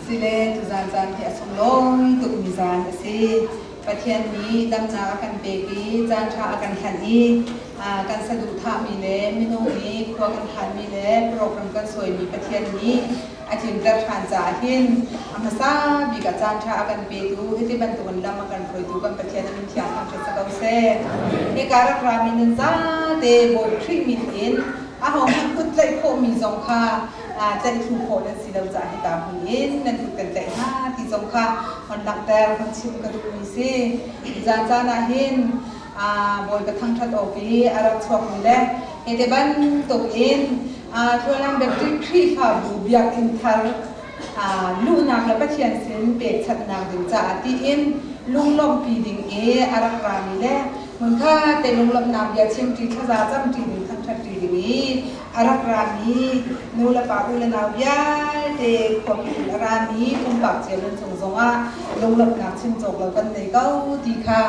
Sile tuzaan caan hi a sunglawi tukmi zaan a si. Pathian nih damnak a kan pek i caan ṭha a kan hlanh i kan saduhthahmi le minung i khua kan khanmi le program kan suaimi Pathian nih a tlinter ṭhan caah hin a hmasa bik ah caan ṭha a kan petu hiti bantukin lam a kan hruaitu kan Pathian a min thiang thangṭhat si ko seh. Hika rak rami nan zate Bawi Khrih min in ahohmanh kut tlaih khawhmi zong kha tlaih thlu khawh nan si lo caah hika hmun in nan kut kan tlaih hna ti zong kha hon langhter hon chim ka duhmi si. Zan caan ah hin Bawipa thangṭhat awk i a rak chuakmi le hite bantuk in Thlualam Baptist Khrihfabu biakinn thar luhnak le Pathian sin pekchanhnak ding caah tiin lunglawmhpi ding i a rak rami le hmunkhat te lunglawmhnak bia chimṭi thlaza camṭi ding thangṭhatṭi ding i a rak rami nu le pa u le nau vialte khuapi in a rami pumpak cio nan cung zongah lunglawmhnak chim cawk lo kan nei ko ti kha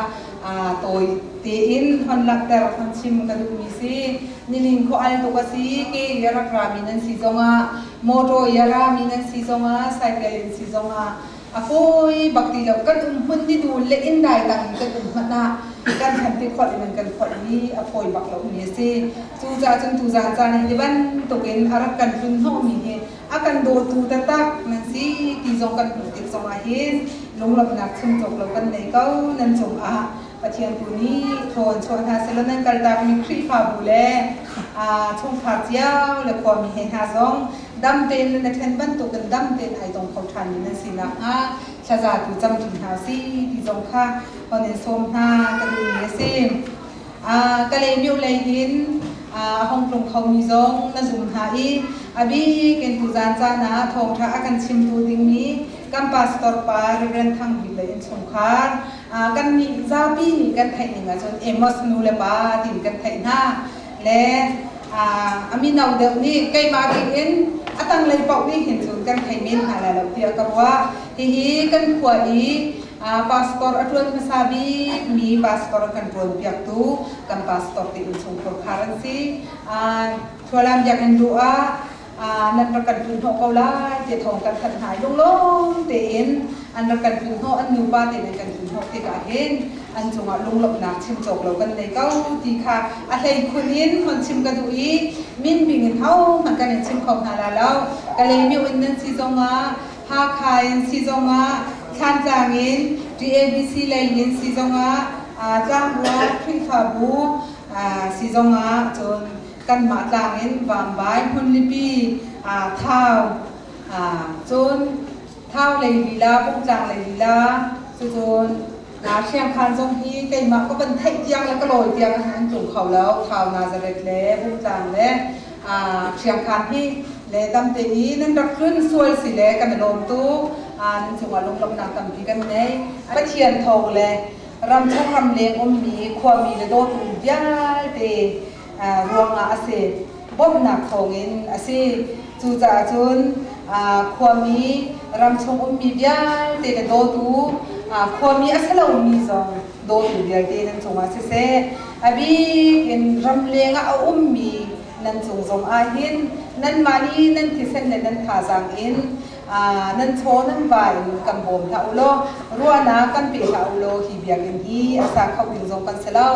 tawi tein hon langhter hon chim ka duhmi si. Nilin khua al tuk a si. Ke i a rak rami nan si zongah, motor i a rami nan si zongah, cycle in si zongah a fawi bak ti lo. Kan um hmun ni dul le inn dai tang in kan um hmanh ah kan than ti kholh in an kan kholh i a fawi bak lomi a si. Cucaah cun tuzaan caan hi ti bantukin a rak kan tlun hnawhmi hi a kan dawtu taktak nan si ti zong kan hmuh tik zongah hin lunglawmhnak chim cawk lo kan nei ko. Nan cungah Pathian tu nih thaw an chuah hna sehlaw nan kaltakmi Khrihfabu le chungkhar cio le khuami he hna zong dam tein nan i ṭhen bantukin dam tein ai dong kho ṭhanmi nan si nakhnga thlaza tu cam ṭi hna usih ti zong kha hon in sawm hna ka duhmi a si. Kalaymyo lei hin a hong tlung khomi zong na zum hna i a bik in tuzaan caan ah thawngṭha a kan chimtu dingmi kan pastor pa Reverend Thang Bik le innchungkhar kan nih zapi nih kan theih ning ahcun Amos nu le pa tiin kan theih hna le a mino deuh nih keimah bik in a tanglei paoh nih hin cun kan thei men hna lai lo tiah ka ruah. Hihi kan khua i pastor a ṭuan hmasa bikmi pastor a kan ṭuanpiaktu kan pastor te innchungkhar khar an si. Thualam biakinn luh ah nan rak kan tlun hnawh ko lai ti thawng kan thanh hna i lunglawm tein an rak kan tlun hnawh, an nupa tein an kan tlun hnawh tikah hin an cungah lunglawmhnak chim cawk lo kan nei ko ti kha a hleikhun in hon chim ka duh i min bing in hohmanh kan in chim kho hna la lo. Kalaymyo in nan si zongah, Hakha in si zongah, Thlantlang in TABC lei in si zongah, Tlangrua Khrihfabu si zongah, cun kanmah tlang in Vambai hmunlipi Thau, cun Thau lei lila, Bungtlang lei lila, cucun Hriangkhan zong hi keimah ka van theih tiang le ka lawi tiang an tlung kho lo. Thau Nazareth le Bungtlang le Hriangkhan hi le tamte i nan rak tlun sual si le kan i lawm tuk. Nan cungah lunglawmhnak tampi kan nei. Pathian thawng le ramchung ramleng ummi khuami le dawtu vialte ruangah a si. Bawmhnak thawngin a si. Cucaah cun khuami ramchung ummi vialte le dawtu, khuami a si lomi zong dawtu vialte nan cungah siseh, a bik in ramleng ah a ummi nan cung zong ahhin nanmah nih nan thisen le nan thazaang in nan chaw nan va in kan bawm hlah u law, ruahnak kan pe hlah u law hi biakinn hi a sa kho ding zong kan si lo.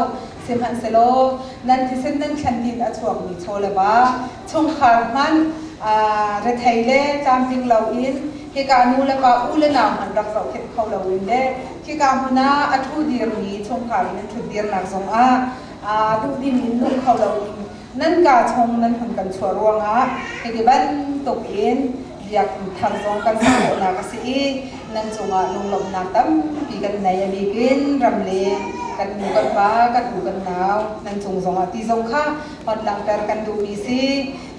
Sihmanhsehlaw nan thisen nan thlen tin a chuakmi chaw le va chungkhar hmanh rethei le tlamtling loin hika nu le pa u le nau hmanh rak zohkhenh kho loin le khika hmun ah a ṭhu dirmi chungkhar in an ṭhut dirnak zongah duhdim in nung kho loin nan kaa chung nan hun kan chuah ruangah hiti bantuk in biakinn thar zong kan sak khawhnak a si i nan cungah lunglawmhnak tampi kan nei. A bik in ramleng kan nu kan pa kan u kan nau nan cung zongah ti zong kha hon langhter kan duhmi si.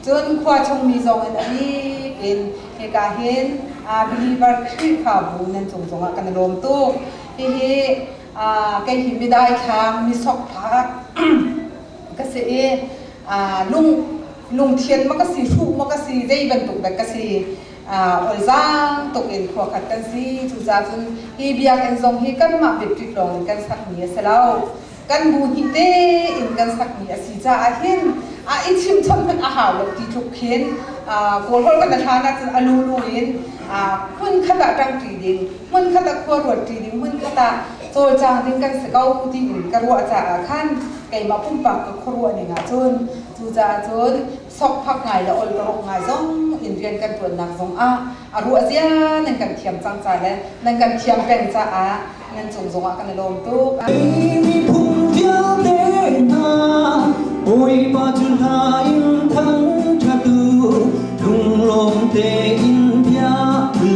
Cun khua chungmi zong in a bik in hika hin believer Khrihfabu nan cung zongah kan i lawm tuk. Hihi kei hi midai thlang mi sokphak ka si i lung lungthian ma ka si, hruh ma ka si, zei bantuk dah ka si, olzaang tuk in khua khat kan si. Cucaah cun hi biakinn zong hi kanmah biapṭit lawng in kan sakmi a si lo. Kan bu hnih tein kan sakmi a si caah hin A i chimchom hmanh a hau lo ti tluk khin Kawlholh kan hlan ahcun a lulu in hmun khat ah ṭangṭi ding, hmun khat ah khua ruatṭi ding, hmun khat ah cawlcang ding kan si ko tiin ka ruah caah khan keimah pumpak ka khuaruah ning ahcun cucaah cun sokphak ngai le ol ka rok ngai zong in rian kan ṭuannak zong ah a ruah zia nan kan thiam cang ca le nan kan thiam peng caah nan cung zongah kan i lawm tuk. Miphun vialte hna Bawipa cu hla in thangṭhat u, lunglawm tein bia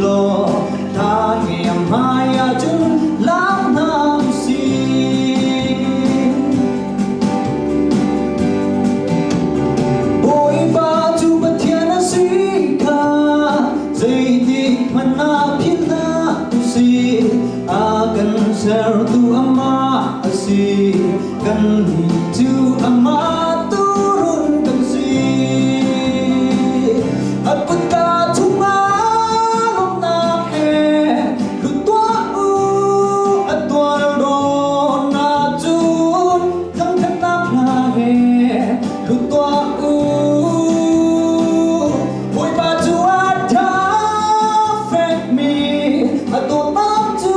law hla he a hmaiah cun laam hna u sih. Bawipa cu Pathian a si kha zeitik hmanh ah philh hlah u sih. A kan sertu amah a si, kannih cu amah tuurun kan si. A kutka chungah lawmhnak he lut tuah u, a tual rawn ahcun thangṭhatnak hla he lut tuah u. Bawipa cu a ṭha fekmi a dawtnak cu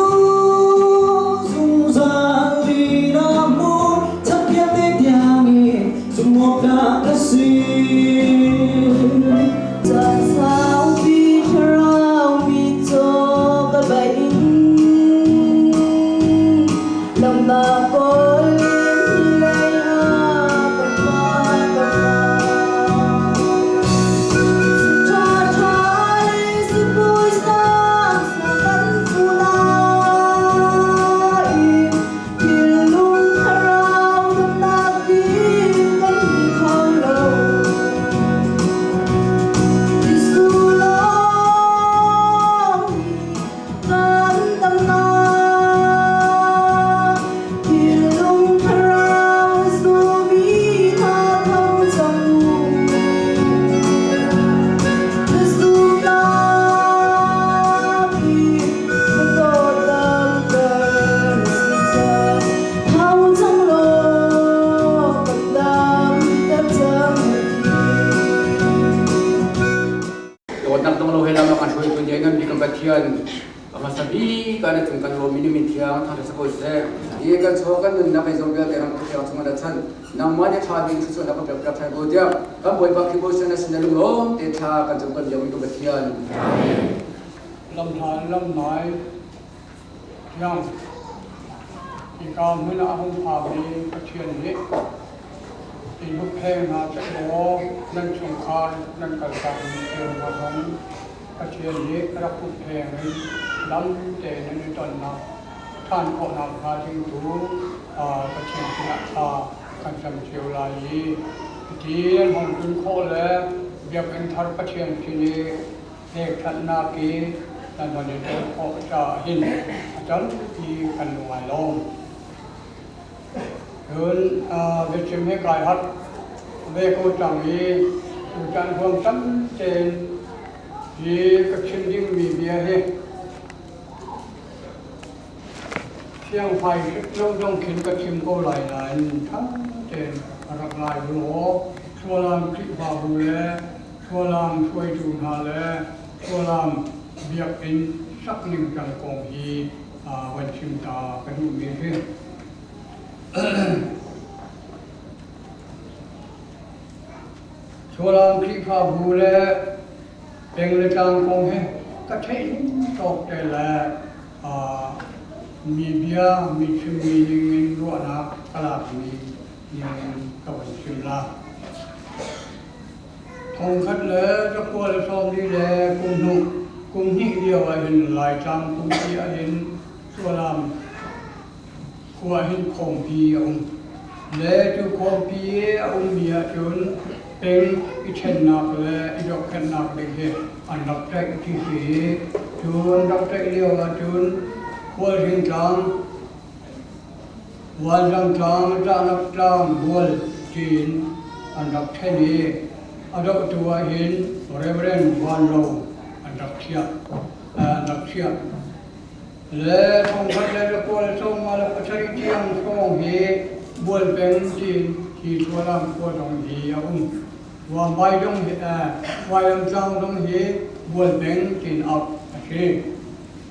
zungzal in a hmun chan vialte tiangin zumhawktlak a si. Caan saupi thlarau mi caw ka bain lamnak kawl in lei ah ka pa ka pa. Ṭha ṭha lei sibawi sang sang kan fu lai. Thinlung thlarau damnak ding kan hmu kho lo. Jesuh lawng kan damnak. Thinlung thlarau sumi hna tho cang u. Jesuh nak i ka dawt damter si cang. Tho cang law kan damter cang ti. Dawtnak dong lo he lam a kan hruaitu Lian Ngan Bik kan Pathian a hmasa bik ah na cung kan lawm i na min thiang thangṭhat si ko seh. Hi kan chaw kan nunnak zeizong vialte ram thiang chungah na chan nangmah nih ṭha bik thluachuah na kan pek piak ṭhan ko tiah kan Bawipa Khrih Bawi na sin na lunglawm te thla kan cung kan biakmi kan Pathian. Lamhla in lamhnai tiang hika hmun ah a hung phami Pathian nih in huppheng hna seh law nan chungkhar nan kaltakmi cio hna zong Pathian nih rak huppheng in lam tein nan i tonnak ṭhan khawhnak hnga ding tu Pathian sinah thla kan cam cio lai i hiti nan hung tlun khawh le biakinn thar Pathian sin i pekṭhanhnak i nan von i tel khawh caah hin a tampi kan lung ai lawm. Cun biachim hi kai harh ve ko cang i tutan huam tam tein hi ka chim dingmi bia hi Siangfai lo zong khin ka chim ko lai nain ṭha tein a rak ngai u law Sualam Khrihfabu le Sualam hruaitu hna le Sualam biakinn sak ningcang kong hi van chim ta ka duhmi a si. Sualam Khrihfabu le peng le tlang kong hi ka theih tawk te le Mi bia mi chimmi ningin ruahnak ka lakmi ningin ka van chim la. Thongkhat le zakua le sawmli le kum hnu kum hnih lio ah hin Laitlang pumpi ah hin Sualam khua hin khawmpi a um. Le cu khawmpi i a ummi ahcun peng i ṭhennak le i dohkhenhnak ding hi an rak tlaih ti si i cu an rak tlaih lio ahcun Khualhring tlang, Vanzang tlang, Ṭahnak tlang, Bual tiin an rak ṭhen i a dohtu ahhin Reverend Van Lo an rak thiah. An rak thiah. Le thongkhat le zakua le sawmnga le pasarih tiang hrawng hi Bual peng tiin hi hi Thlualam khua zong hi a um. Vambai zong hi Vailamtlang zong hi Bualpeng tiin auh a si.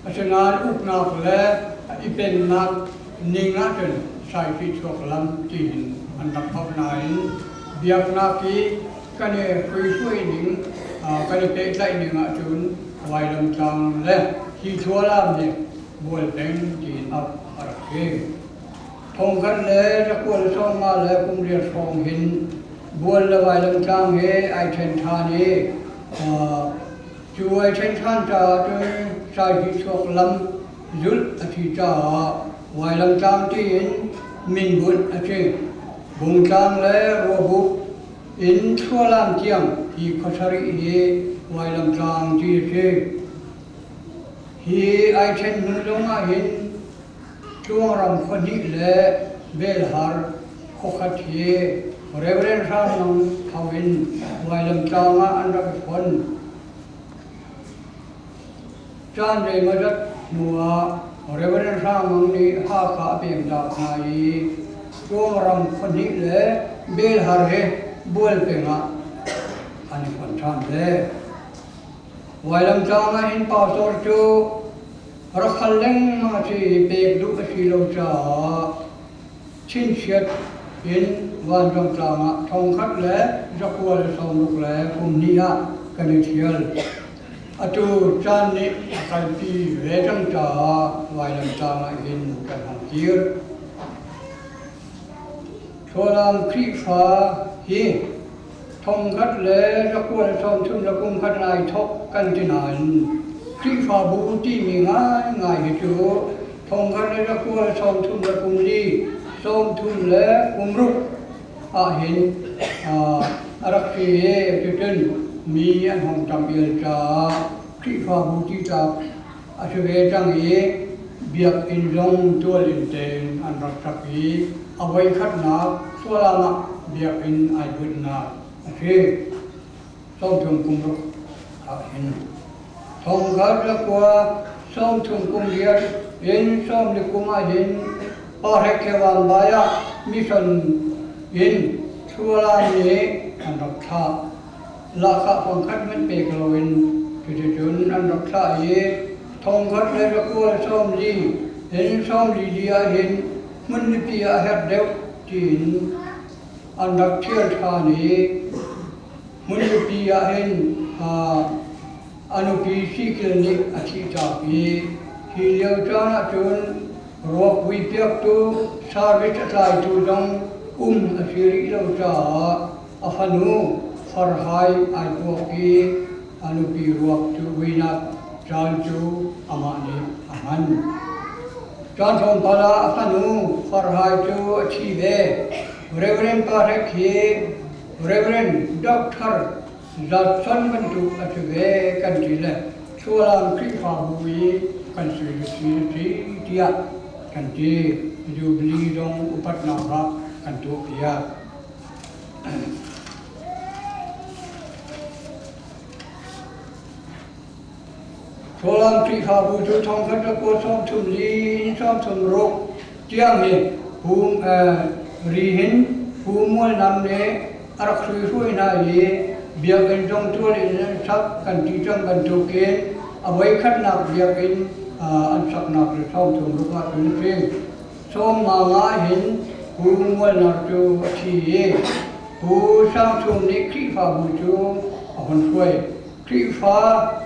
Asinain uknak le i pennak ning ahcun Saipi chuak lam tiin an rak auh nain biaknak i kan i hruihruai ning kan i pehtlaih ning ahcun Vailamtlang le hi Thlualam nih Bualpeng tiin auh a rak si. Thongkhat le zakua le sawmnga le kum riat hrawng hin Bual le Vailamtlang he ai ṭhen ṭhan i cu ai ṭhen ṭhan caah cun Saihi chuak lam zulh a si caah Vailamtlang tiin min bunh a si. Bungtlang le Ruabuk in Thlualam tiang hi khuasarih hi Vailamtlang ti a si. Hi ai ṭhen hnu zong ahhin Tluangram khuahnih le Belhar khuakhat hi Reverend Hrang Mang Thau in Vailamtlang ah an rak i khon. Caan zeimawzat hnu ah Reverend Hrang Mang nih Hakha a pemtak hna i Tluangram khuahnih le Belhar hi Bualpeng ah an i khon ṭhan ve. Vailamtlang ah hin pastor cu rak hal lengmang a si i pek duh a si lo caah chinchiat in vanram tlang ah thongkhat le zakua le sawmruk le kum hnih ah kan i ṭhial. Atu caan nih a kalpi ve cang caah vailam tlang ah hin kan hong kir. Thlualam Khrihfa hi thongkhat le zakua le sawmthum le kum khat lai thawk kan ti nain Khrihfabu timi ngaingai hi cu thongkhat le zakua le 30 le kum li 30 le kum ruk ahhin a rak si i cucun mi an hong tam ial caah Khrihfabu ti tlak a si ve cang i biakinn zong tual inn tein an rak sak i a voikhatnak Sualam ah biakinn ai bunhnak a si. 30 kum ruk ahhin thongkhat le kua 30 kum riat in 40 kum ahhin Pahrek Khewan bai ah mission in Sualam nih an rak thlah. Lahkhah fangkhat hmanh pek loin cuticun an rak thlah i thongkhat le zakua le 40 in 40 li ahhin hmun mipi ah herh deuh tiin an rak ṭhial ṭhan i hmun mipi ahhin a nupi Sikil nih a thihtak i hi lio caan ahcun ruak vuipiaktu service a tlaitu zong um a si rih lo caah a fanu Farhai ai puak i a nupi ruak cu vuinak caan cu amah nih a hman. Caan tlawmpal ah a fanu Farhai cu a thi ve. Reverend Pahrek hi Reverend Doctor Judson bantuk a si ve kan ti le Thlualam Khrihfabu i kan sui si si tiah kan ti. Jubilee zong upatnak ah kan tuahpiak. Thlualam Khrihfabu cu thongkhat le kaw 30 li in 36 tiang hi pu ri hin Pu Mual Nam nih a rak hruihruai hna i biakinn zong tual in an sak kan ti cang bantukin a voikhatnak biakinn an saknak le 36 ah cun a si. Sawmma nga hin Pu Mual Nar cu a thi i Pu Sang Chum nih Khrihfabu cu a hun hruai. Khrihfa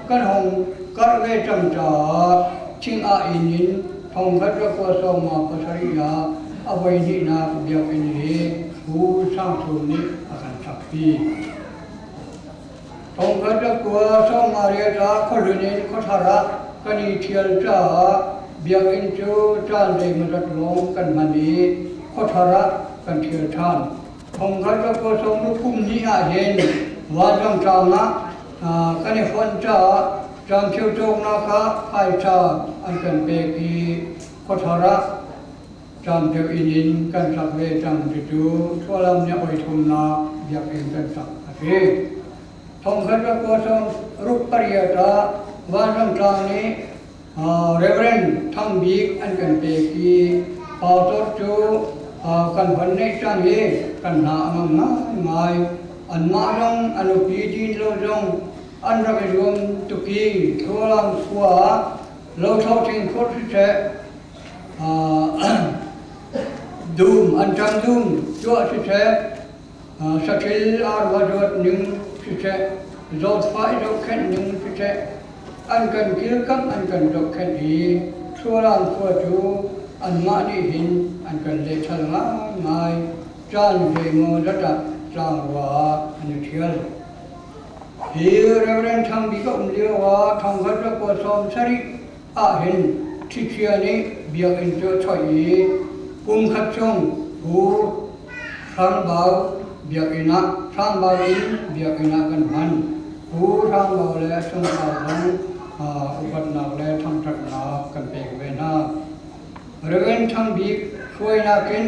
kan hung karh ve cang caah thing-ah inn in thongkhat le kua sawmma pasarih ah a voi hnihnak biakinn hi Pu Sang Chum nih a kan sakpi. Thongkhat le kua sawmnga riat ah khuahlun in khuathar ah kan i ṭhial caah biakinn cu caan zeimawzat lawng kan hman i khuathar ah kan ṭhial ṭhan. Thongkhat le kua sawmruk kum hnih ahhin Vanlawngtlang ah kan i fonh caah caancheu cawknak ah phaisa an kan pek i khuathar ah Caancheu inn in kan sak ve cang cucu Thlualam nih oi thumnak biakinn kan sak a si. Thongkhat le kua sawm ruk pariat ah Vanlawngtlang nih Reverend Thang Bik an kan pek i pastor cu Kan hon neih cang i kan hna a ngam ngaingai. Anmah zong a nupi din lo zong an rak i zuam tuk i Thlualam khua ah lothlo thingphur siseh, dum an ṭam dum tuah siseh, saṭil arva zuat ning siseh, zawtfah i zohkhenh ning siseh, an kan kilkamh an kan zohkhenh i Thlualam khua cu anmah nih hin an kan lehthal ngaingai. Caan zeimaw zat ah tlangrua ah an i ṭhial. Hi Reverend Thang Bik a um lio ah thongkhat le kua 70 ahhin Ṭhiṭhia nih biakinn cu a choih i kum khat chung Pu Hrang Bau biakinn ah Hrang Bau inn biakinn ah kan hman. Pu Hrang Bau le a chungkhar zong upatnak le thangṭhatnak kan pek ve hna. Reverend Thang Bik hruainak in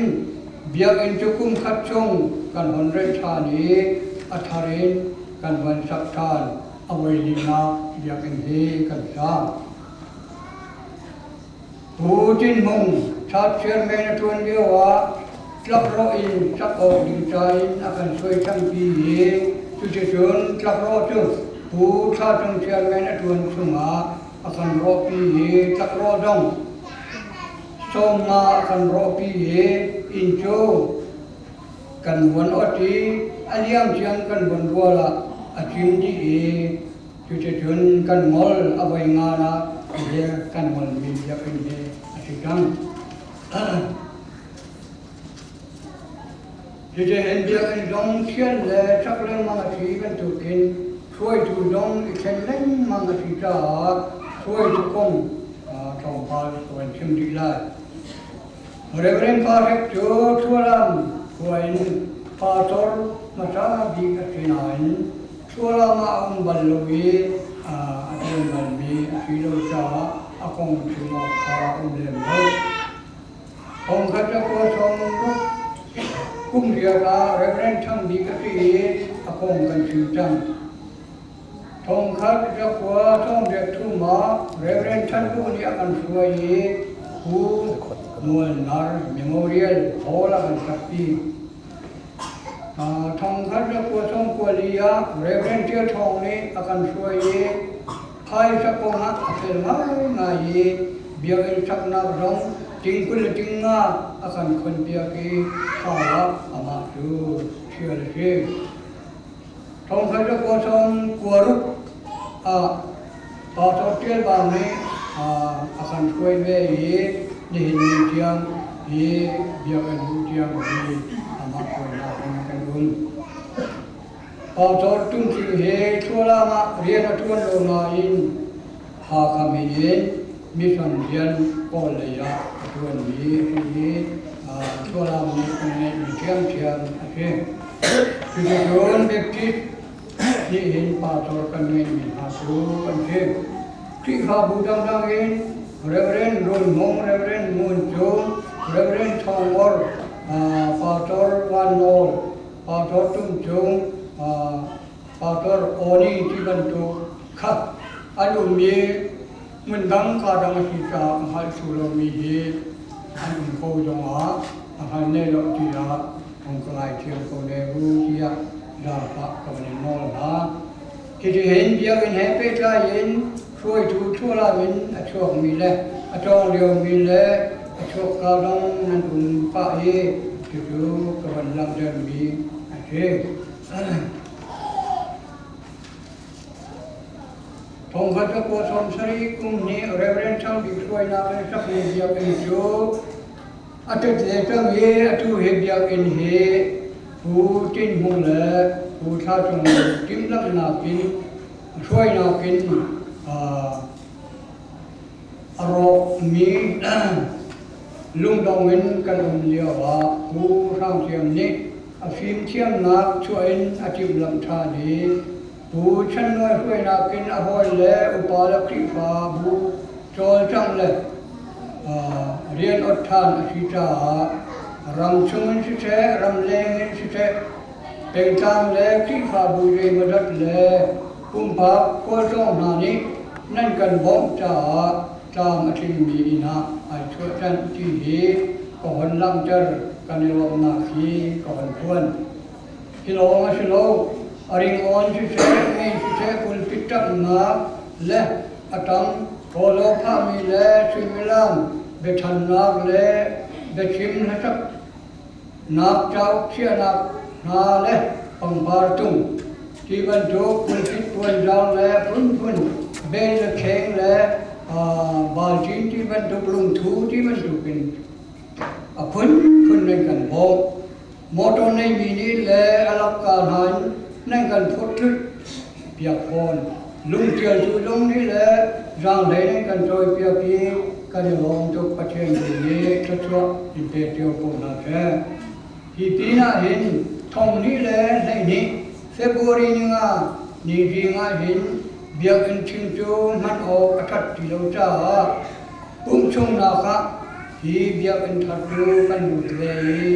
biakinn cu kum khat chung kan hon remh ṭhan i a thar in kan von sak ṭhan. A voi linak biakinn hi kan sa. Pu Tin Hmung church chairman a ṭuan lio ah tlakrawh in sak awk ding ca in a kan suai ṭhanpi i cuticun tlakrawh cu Pu Thla Cung chairman a ṭuan chungah a kan rawhpi i tlakrawh zong 50 a kan rawhpi i inn cu kan vuan ot i a liam tiang kan vuan rual ah a cim dih i cuticun kan ngol a voi nga ah hi kan ngolmi biakinn hi a si cang. Cuticun biakinn zong thian le chak lengmang a si bantukin hruaitu zong i thlen lengmang a si caah hruaitu kong tlawmpal ka van chim rih lai. Reverend Pa Hrek cu Thlualam khua in pastor hmasa bik a si nain Thlualam ah a um bal lo i a ṭuan balmi a si lo caah a kong chim awk kha a um lem lo. Thongkhat le kua 60 kum riat ah Reverend Thang Bik a si i a kong kan chim cang. Thongkhat le kua 83 ah Reverend Than Bu nih a kan hruai i Pu Mual Nar Memorial Hall a kan sakpi. Thongkhat le kua 94 ah Reverend Ṭial Thawng nih a kan hruai i phaisa kong ah a fel ngaingai i biakinn saknak zong ting 20 le ting nga a kan khonpiak i thau ah amah cu ṭhial a si. Thongkhat le kua 96 ah Pastor Ṭial Bang nih a kan hruai ve i nihin ni tiang hi biakinn bu tiang hi amah hruainak in kan um. Pastor Tum Tling hi Thlualam ah rian a ṭuan lo nain Hakha min in mission rian Kawl lei ah a ṭuanmi a si i Thlualam nih kan ngeihmi ṭhiamṭhiam a si. Cuticun Baptist nih hin pastor kan ngeihmi hna cu an si. Khrihfabu dangdang in Reverend Run Hmung, Reverend Ngun Cung, Reverend Thawng Ngor, Pastor Van Nawl, Pastor Tum Cung, Pastor Oni ti bantuk kha an um i hmundang kaa dang a si caah a hngalh thlu lomi hi an um ko zongah a hngal ne lo tiah hung ka ngaithiam ko ne u tiah zaangfah ka van in nawl hna. Hitihin biakinn he pehtlai in hruaitu thualam in a chuakmi le a cawng liomi le a chuakka zong nan um pah i cucu ka van langhtermi a si. Thongkhat le kua 70 kum nih Reverend Thang Bik hruainak in sakmi biakinn cu a tet le cang i atu hi biakinn hi Pu Tin Hmung le Pu Thla Cung timhlamhnak in hruainak in a rawkmi lungdong in kan um lio ah Pu Hrang Thiam nih a fimthiamnak chuah in a timhlamh ṭhan i Pu Chan Nawi hruainak in a hawi le upa le Khrihfabu cawlcangh le rian ot ṭhan a si caah ramchung in siseh, ramleng in siseh, pengtlang le Khrihfabu zeimawzat le pumpak khualtlawng hna nih nan kan bawmh caah tlam a tlingmi inn ah ai chuahcanh ti hi. ka hon langhter kan i lawmhnak hi ka hon phuan. Hi lawng a si lo, a ringawn siseh, mei siseh, pulpit ṭamhnak le a tang rawlaw phahmi le suimilam biachannak le biachim hlasaknak cauk chiahnak hna le pangpar tung ti bantuk pulpit puanzar le phunphun bel le kheng le balṭin ti bantuk lungthu ti bantukin a phunphun nan kan bawmh. Motor neimi nih le a lakka hna in nan kan phurh thlut piak fawn. Lungtial cu lung nih le zaanghlei nan kan cawi piak i kan i lawm tuk. Pathian tu nih thluachuah in pe cio ko hna seh. Hi pinah hin thong hnih le 12 February ni nga ni zing ah hin biakinn ṭhing cu hman awk a ṭhat ti lo caah pumchungnak ah hi biakinn thar cu kan lut ve i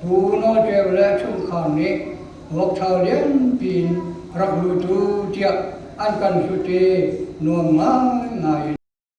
Pu Nawl Ceu le chungkhar nih vokthau lianpi in rak lut u tiah an kan hlut i nuam ngaingai in.